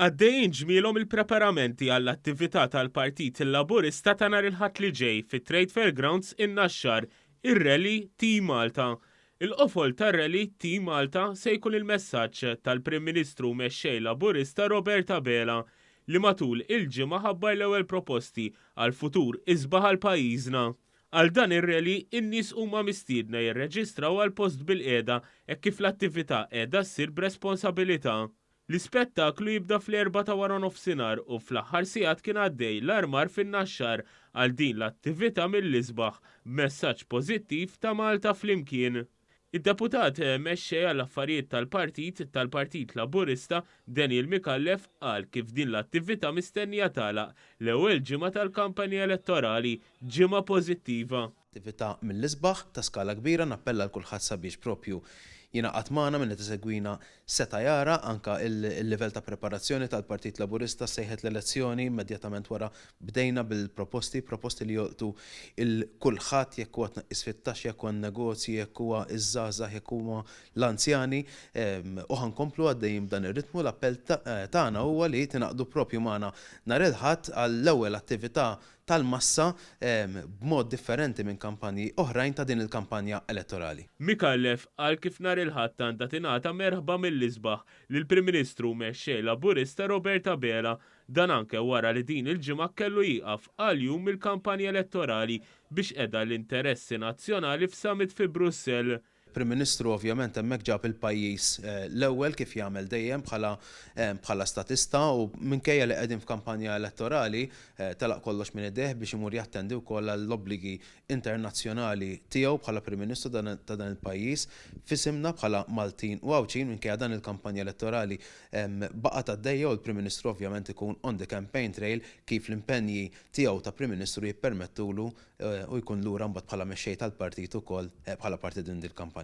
Għaddejjin ġmielhom il-preparamenti għall-attività tal-Partit Laburista ta' nhar il-Ħadd li ġej fit-Trade Fair Grounds in-Naxxar, ir-Rally Team Malta. Il-qofol tar-Rally Team Malta se jkun il-messaġġ tal-Prim Ministru u Mexxej Laburista Robert Abela li matul il-ġimgħa ħabbar l-ewwel proposti għal futur isbaħ għal pajjiżna. Għal dan ir-rally in-nies huma mistiedna jirreġistraw għal post bilqiegħda hekk kif l-attività qiegħda ssir b'responsabilità. L-ispettaklu jibda fl-erbgħa ta' waranofsinhar u fl-aħħar sigħat kien għaddej l-armar fin-Naxxar għal din l-attività mill-isbaħ b'messaġġ pożittiv ta' Malta Flimkien. Id-Deputat Mexxej għall-Affarijiet tal-Partit tal-Partit Laburista, Daniel Micallef qal kif din l-attività mistennija tagħlaq l-ewwel ġimgħa tal-kampanja elettorali, ġimgħa pożittiva. Attività mill-isbaħ, ta' skala kbira, nappella 'l kulħadd sabiex propju jingħaqad magħna, min qed isegwina seta' jara anke l-livell ta' preparazzjoni tal-Partit Laburista, sejħet l-elezzjoni, immedjatament wara bdejna bil-proposti, proposti li jolqtu 'l kulħadd, jekk huwa tnaqqis fit-taxxi, jekk huwa n-negozji, jekk huwa ż-żgħażagħ, jekk huma l-anzjani, u ħa nkomplu għaddejjin b'dan ir-ritmu. L-appell tagħna huwa li tingħaqdu propju magħna nhar il-Ħadd għall-ewwel attività tal-massa b'mod differenti minn kampanji oħrajn ta' din il-kampanja elettorali. Micallef qal kif nhar il-Ħadd għandha tingħata merħba mill-isbaħ lill-Prim Ministru u Mexxej Laburista Robert Abela. Dan anke wara li din il-ġimgħa kellu jieqaf għal jum mill-kampanja elettorali biex qeda l-interessi nazzjonali f'summit fi Brussell. Prim Ministru ovvjament hemmhekk ġab il-pajjiż l-ewwel kif jagħmel dejjem bħala bħala statista u minkejja li qegħdin f'kampanja elettorali telaq kollox minn idejh biex imur jattendi wkoll għall-obbligi internazzjonali tiegħu bħala Prim Ministru ta' dan il-pajjiż f'isimna bħala Maltin u Għawdxin minkejja dan il-kampanja elettorali baqgħet għaddejja u l-Prim Ministru ovvjament ikun on the campaign trail kif l-impenji tiegħu ta' Prim Ministru jippermettulu u jkun lura mbagħad bħala mexxej tal-partit ukoll bħala parti din il-kampanja.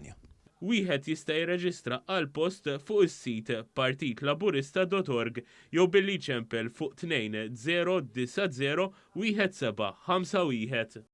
Wieħed jista' jirreġistra għal post fuq is-sit partitlaburista.org jew billi jċempel fuq 2090 1751.